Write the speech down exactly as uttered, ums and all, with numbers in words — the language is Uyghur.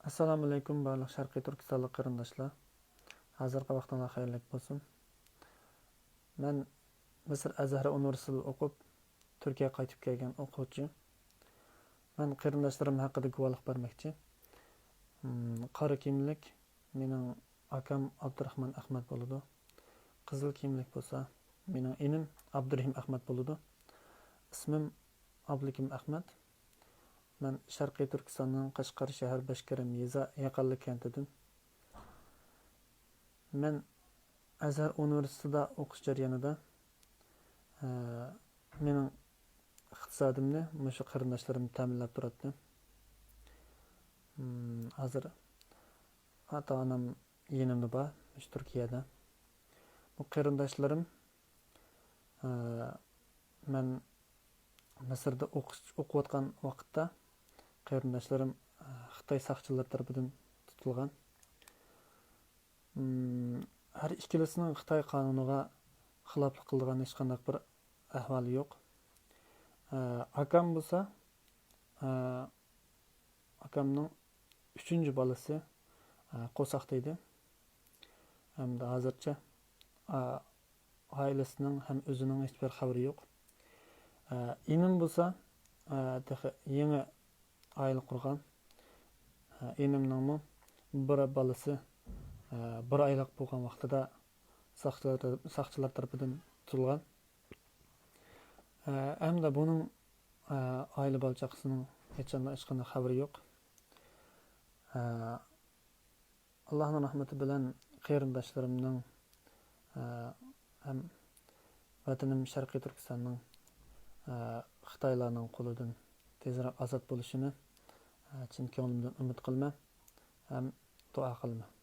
ئەسسالامۇئەلەيكۇم، بارلىق شەرقىي تۈركىستانلىق قېرىنداشلار. ھازىرقى ۋاقتىڭلار خەيرلىك بولسۇن. مەن مىسىر ئەزھەر ئۇنىۋېرسىتېتىدا ئوقۇپ، تۈركىيەگە قايتىپ كەلگەن ئوقۇغۇچى. مەن قېرىنداشلىرىم ھەققىدە گۇۋاھلىق بەرمەكچى. ھىم، قارا كىيىملىك مېنىڭ ئاكام ئابدۇراخمان ئەخمەت بولىدۇ. قىزىل كىيىملىك بولسا مېنىڭ ئىنىم ئابدۇرېھىم ئەخمەت بولىدۇ. ئىسمىم ئابلىكىم ئەخمەت. مەن شەرقىي تۈركىستاننىڭ قەشقەر شەھەر بەشكەرەم يېزا يېقىنلىق كەنتىدىن. مەن ئەزھەر ئۇنىۋېرسىتېتىدا ئوقۇش جەريانىدا، ئە، مېنىڭ ئىقتىسادىمنى مۇشۇ قېرىنداشلىرىم تەمىنلەپ تۇراتتى. ھىم، ھازىر ئاتا-ئانام يېنىمدا بار، مۇشۇ تۈركىيەدە. بۇ قېرىنداشلىرىم، ئە، مەن مىسىردا ئوقۇش، ئوقۇۋاتقان ۋاقىتتا قېرىنداشلىرىم، ئە، خىتاي ساقچىلىرى تەرىپىدىن تۇتۇلغان. ھىم، ھەر ئىككىلىسىنىڭ خىتاي قانۇنىغا خىلاپلىق قىلىدىغان ھېچقانداق بىر ئەھۋالى يوق. ئە، ئاكام بولسا، ئە، ئاكامنىڭ ئۈچىنچى بالىسى، ئە، قورساقتا ئىدى. ھەمدە ھازىرچە، ئە، ئائىلىسىنىڭ ھەم ئۆزىنىڭ ھېچبىر خەۋىرى يوق. ئە، ئىنىم بولسا، ئە، تېخى يېڭى ئائىلە قۇرغان. ئە، ئىنىمنىڭمۇ بىر بالىسى، ئە، بىر ئايلىق بولغان ۋاقتىدا ساقچىلار، ساقچىلار تەرىپىدىن تۇتۇلغان. ئە، ھەمدە بۇنىڭ، ئە، ئائىلە بالا-چاقىسىنىڭ ھېچقانداق، ھېچقانداق خەۋىرى يوق. ئە، ئاللاھنىڭ رەھمىتى بىلەن قېرىنداشلىرىمنىڭ، ئە، ھەم ۋەتىنىم شەرقىي تۈركىستاننىڭ، ئە، خىتايلارنىڭ قولىدىن تېزرەك ئازاد بولۇشىنى، ئە، چىن كۆڭلۈمدىن ئۈمىد قىلىمەن ھەم دۇئا قىلىمەن.